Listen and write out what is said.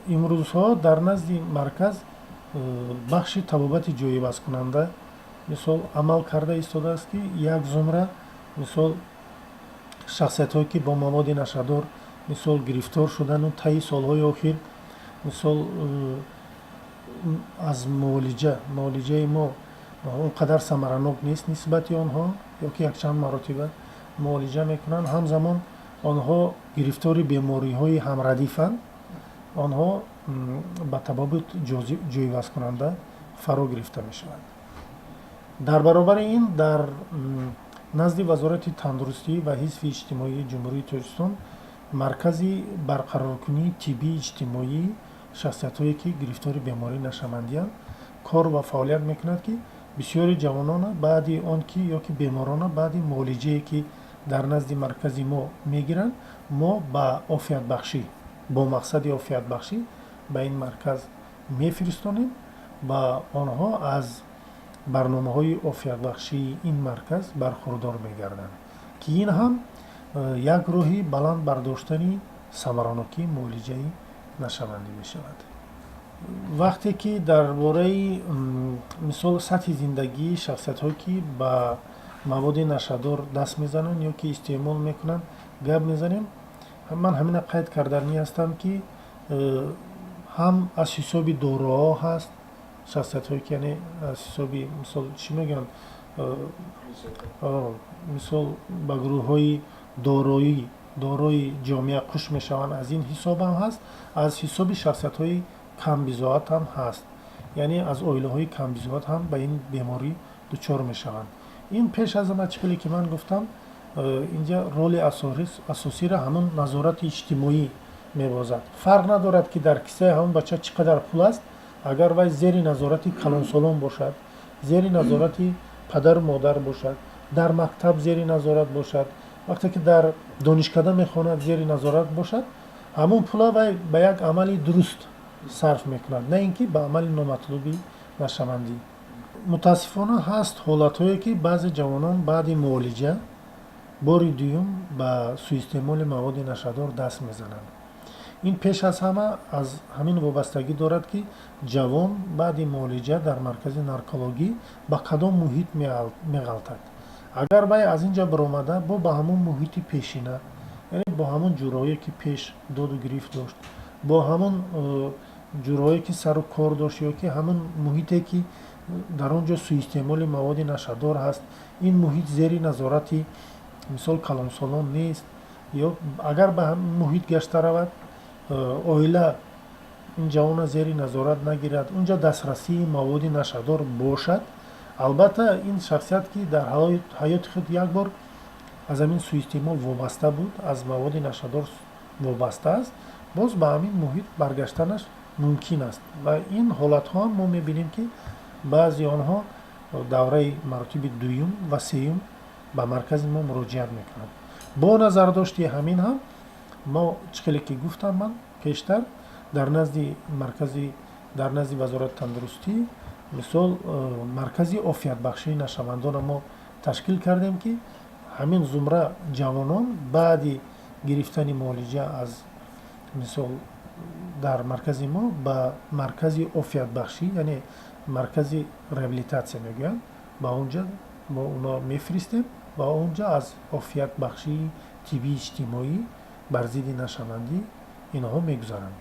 Имрӯзҳо дар назди марказ бахши табобати ҷойивазкунанда, мисол, амал карда истодааст, ки як зумра, мисол, шахсиятҳое, ки бо маводи нашъадор, мисол, гирифтор шудану таи солҳои охир, мисол, аз муолиҷаи мо он қадар самаранок нест нисбати онҳо ё ки якчанд маротиба муолиҷа мекунанд, ҳамзамон онҳо гирифтори бемориҳои ҳамрадифанд, онҳо ба табобат ҷойивазкунанда фаро гирифта мешаванд. Дар баробари ин, дар назди Вазорати тандурустӣ ва ҳифзи иҷтимоии Ҷумҳурии Тоҷикистон маркази барқароркунии тиббии иҷтимоии шахсиятҳое, ки гирифтори бемории нашъамандианд, кор ва фаъолият мекунад, ки бисёри ҷавонона баъди он ки ё ки беморона баъди муолиҷае, ки дар назди маркази мо мегиранд, мо ба офиятбахшӣ, бо мақсади офиятбахшӣ ба ин марказ мефиристонем ва онҳо аз барномаҳои офиятбахшии ин марказ бархурдор мегарданд, ки ин ҳам як роҳи баланд бардоштани самаранокии муолиҷаи нашъамандӣ мешавад. Вақте ки дар бораи, мисол, сатҳи зиндагии шахсиятҳое, ки ба маводи нашъадор даст мезананд ё ки истеъмол мекунанд, гап мезанем, ман ҳамина қайд карданӣ ҳастам, ки ҳам аз ҳисоби доруҳо ҳаст шахсиятҳое, ки, яъне, аз ҳисоби, мисол, чӣ мегӯянд, мисол, ба гурӯҳҳои дорои ҷомеа қуш мешаванд, аз ин ҳисоб ҳам ҳаст, аз ҳисоби шахсиятҳои камбизоат ҳам ҳаст, яъне аз оилаҳои камбизоат ҳам ба ин беморӣ дучор мешаванд. Ин пеш аз ҳама, чӣ хеле ки ман гуфтам, инҷа роли асосиро ҳамон назорати иҷтимоӣ мебозад. Фарқ надорад, ки дар кисаи ҳамон бача чӣ қадар пул аст, агар вай зери назорати калонсолон бошад, зери назорати падару модар бошад, дар мактаб зери назорат бошад, вақте ки дар донишкада мехонад, зери назорат бошад, ҳамон пула вай ба як амали дуруст сарф мекунад, на ин ки ба амали номатлуби нашъамандӣ. Мутаассифона, ҳаст ҳолатҳое, ки баъзе ҷавонон баъди муолиҷа бори дуюм ба суистеъмоли маводи нашъадор даст мезананд. Ин пеш аз ҳама аз ҳамин вобастагӣ дорад, ки ҷавон баъди муолиҷа дар маркази наркологӣ ба кадом муҳит меғалтад. Агар вай аз ин ҷа баромада бо ба ҳамон муҳити пешина, яъне бо ҳамон ҷӯраҳое, ки пеш доду гирифт дошт, бо ҳамон ҷӯраҳое, ки сару кор дошт, ё ки ҳамон муҳите, ки дар он ҷо суистеъмоли маводи нашъадор ҳаст, ин муҳит зери назорати, мисол, калонсолон нест, ё агар ба муҳит гашта равад, оила ин ҷавона зери назорат нагирад, унҷа дастрасии маводи нашъадор бошад, албатта, ин шахсият, ки дар ҳаёти худ як бор аз ҳамин суистеъмол вобаста буд, аз маводи нашъадор вобаста аст, боз ба ҳамин муҳит баргаштанаш мумкин аст. Ва ин ҳолатҳо ҳам мо мебинем, ки баъзе онҳо давраи маротиби дуюм ва сеюм ба маркази мо муроҷиат мекунанд. Бо назардошти ҳамин ҳам мо, чӣ хеле ки гуфтам ман пештар, дар назди маркази, дар назди Вазорати тандурустӣ, мисол, маркази офиятбахшии нашъамандонро мо ташкил кардем, ки ҳамин зумра ҷавонон баъди гирифтани муолиҷа аз, мисол, дар маркази мо ба маркази офиятбахшӣ, яъне маркази реабилитатсия мегӯянд, ба онҷа мо онро мефиристем ва онҷа аз офиятбахшии тиббии иҷтимоӣ бар зидди нашъамандӣ инҳо мегузаранд.